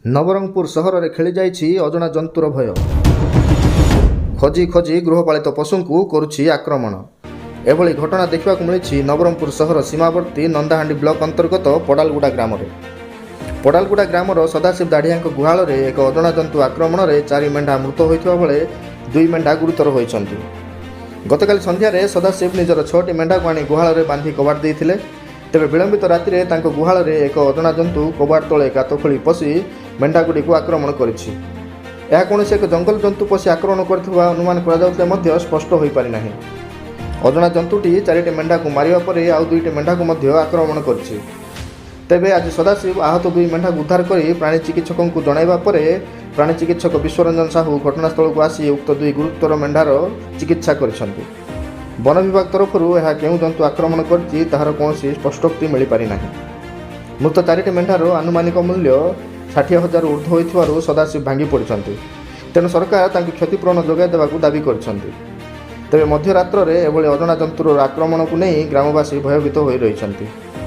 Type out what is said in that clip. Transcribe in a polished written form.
ନବରଙ୍ଗପୁର ସହରରେ ଖେଳିଯାଇଛି ଅଜଣା ଜନ୍ତୁର ଭୟ। ଖୋଜି ଖୋଜି ଗୃହପାଳିତ ପଶୁଙ୍କୁ କରୁଛି ଆକ୍ରମଣ। ଏଭଳି ଘଟଣା ଦେଖିବାକୁ ମିଳିଛି ନବରଙ୍ଗପୁର ସହର ସୀମାବର୍ତ୍ତୀ ନନ୍ଦାହାଣ୍ଡି ବ୍ଲକ ଅନ୍ତର୍ଗତ ପଡ଼ାଲଗୁଡ଼ା ଗ୍ରାମରେ। ପଡ଼ାଲଗୁଡ଼ା ଗ୍ରାମର ସଦାଶିବ ଦାଢ଼ିଆଙ୍କ ଗୁହାଳରେ ଏକ ଅଜଣା ଜନ୍ତୁ ଆକ୍ରମଣରେ ଚାରି ମେଣ୍ଢା ମୃତ ହୋଇଥିବା ବେଳେ ଦୁଇ ମେଣ୍ଢା ଗୁରୁତର ହୋଇଛନ୍ତି। ଗତକାଲି ସନ୍ଧ୍ୟାରେ ସଦାଶିବ ନିଜର ଛଅଟି ମେଣ୍ଢାକୁ ଆଣି ଗୁହାଳରେ ବାନ୍ଧି କବାଟ ଦେଇଥିଲେ। ତେବେ ବିଳମ୍ବିତ ରାତିରେ ତାଙ୍କ ଗୁହାଳରେ ଏକ ଅଜଣା ଜନ୍ତୁ କବାଟ ତଳେ ଗାତ ଖୋଳି ପଶି ମେଣ୍ଢାଗୁଡ଼ିକୁ ଆକ୍ରମଣ କରିଛି। ଏହା କୌଣସି ଏକ ଜଙ୍ଗଲ ଜନ୍ତୁ ପଶି ଆକ୍ରମଣ କରିଥିବା ଅନୁମାନ କରାଯାଉଥିଲେ ମଧ୍ୟ ସ୍ପଷ୍ଟ ହୋଇପାରିନାହିଁ। ଅଜଣା ଜନ୍ତୁଟି ଚାରିଟି ମେଣ୍ଢାକୁ ମାରିବା ପରେ ଆଉ ଦୁଇଟି ମେଣ୍ଢାକୁ ମଧ୍ୟ ଆକ୍ରମଣ କରିଛି। ତେବେ ଆଜି ସଦାଶିବ ଆହତ ଦୁଇ ମେଣ୍ଢାକୁ ଉଦ୍ଧାର କରି ପ୍ରାଣୀ ଚିକିତ୍ସକଙ୍କୁ ଜଣାଇବା ପରେ ପ୍ରାଣୀ ଚିକିତ୍ସକ ବିଶ୍ୱରଞ୍ଜନ ସାହୁ ଘଟଣାସ୍ଥଳକୁ ଆସି ଉକ୍ତ ଦୁଇ ଗୁରୁତର ମେଣ୍ଢାର ଚିକିତ୍ସା କରିଛନ୍ତି। ବନ ବିଭାଗ ତରଫରୁ ଏହା କେଉଁ ଜନ୍ତୁ ଆକ୍ରମଣ କରିଛି, ତାହାର କୌଣସି ସ୍ପଷ୍ଟୋକ୍ତି ମିଳିପାରିନାହିଁ। ମୃତ ଚାରିଟି ମେଣ୍ଢାର ଆନୁମାନିକ ମୂଲ୍ୟ 60,000 ଉର୍ଦ୍ଧ୍ୱ ହୋଇଥିବାରୁ ସଦାଶିବ ଭାଙ୍ଗି ପଡ଼ିଛନ୍ତି। ତେଣୁ ସରକାର ତାଙ୍କୁ କ୍ଷତିପୂରଣ ଯୋଗାଇ ଦେବାକୁ ଦାବି କରିଛନ୍ତି। ତେବେ ମଧ୍ୟରାତ୍ରରେ ଏଭଳି ଅଜଣା ଜନ୍ତୁର ଆକ୍ରମଣକୁ ନେଇ ଗ୍ରାମବାସୀ ଭୟଭୀତ ହୋଇ ରହିଛନ୍ତି।